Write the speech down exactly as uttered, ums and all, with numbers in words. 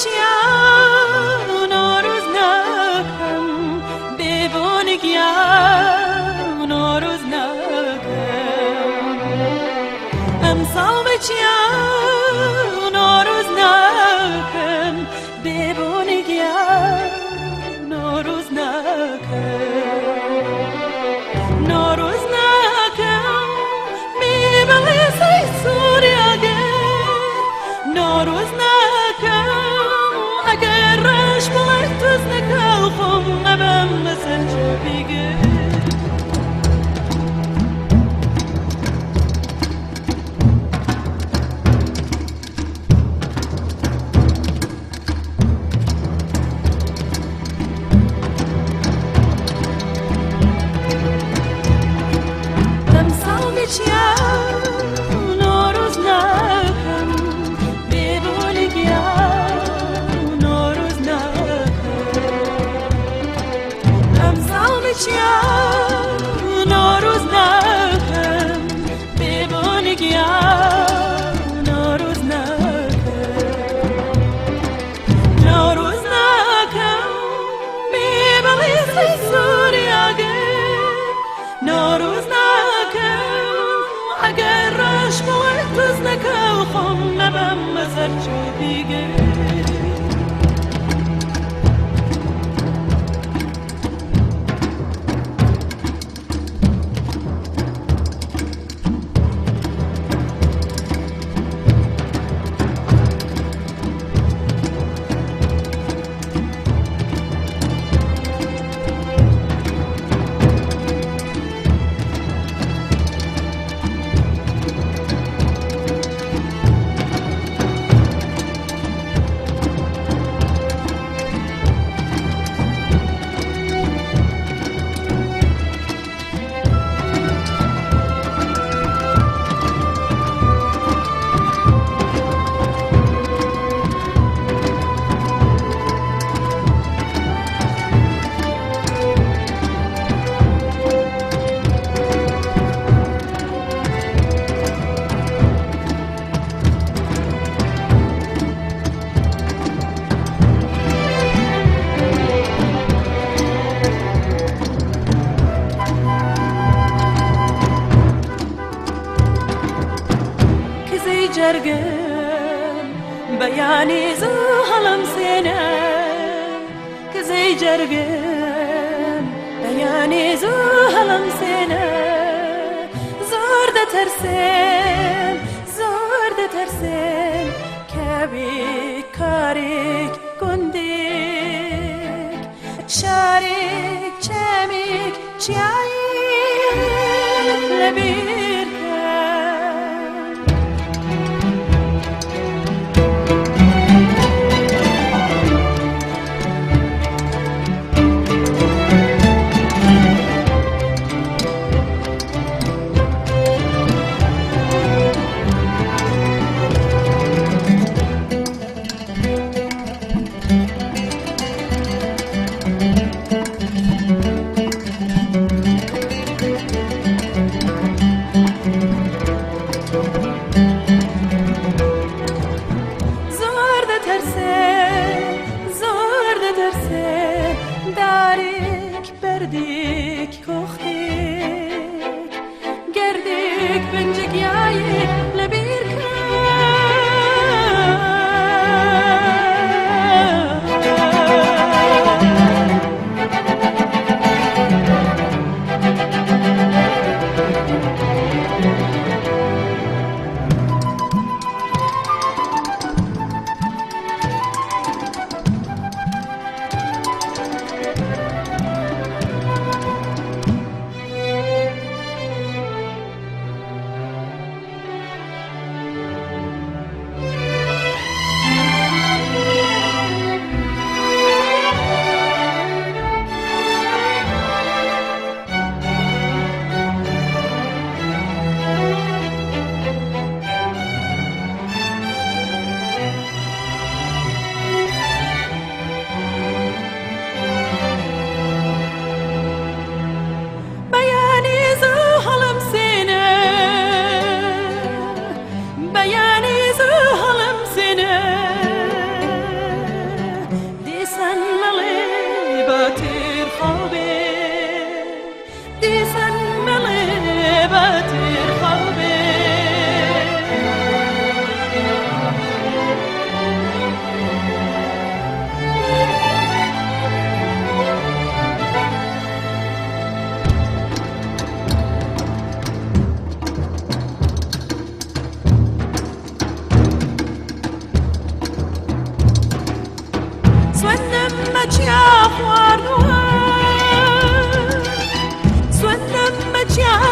Çiya Newroz nakim, bê bonikiya Newroz nakim. Emsal be çiya Newroz nakim, bê bonikiya Newroz nakim. Newroz nakim, bê belê sey Sûriya ge. Newroz nakim, eger reş bi wer tuz neke, xwe me bem ser çopî ge. Emsal be çiya Newroz nakim, bê bolikiya Newroz nakim. Emsal be çiya Newroz nakim, bê bonikiya Newroz nakim. Newroz nakim, bê belê sey Sûriya ge. Newroz nakim, eger reş bi wer tuz neke, xwe me bem ser çopî ge. Kizey cergin beyanî zu helim sêne. Kizey cergin beyanî zu helim sêne. Zor detersin, zor detersin. Kevî karîk, gundîk, şarîk, çemîk, çiyayîk li bîr ket. Zor deterse, zor deterse, darik, berdik, koxtik, gerdik, bincik, yayik li bîr ket. me çiya xwar we. Swindim me çiya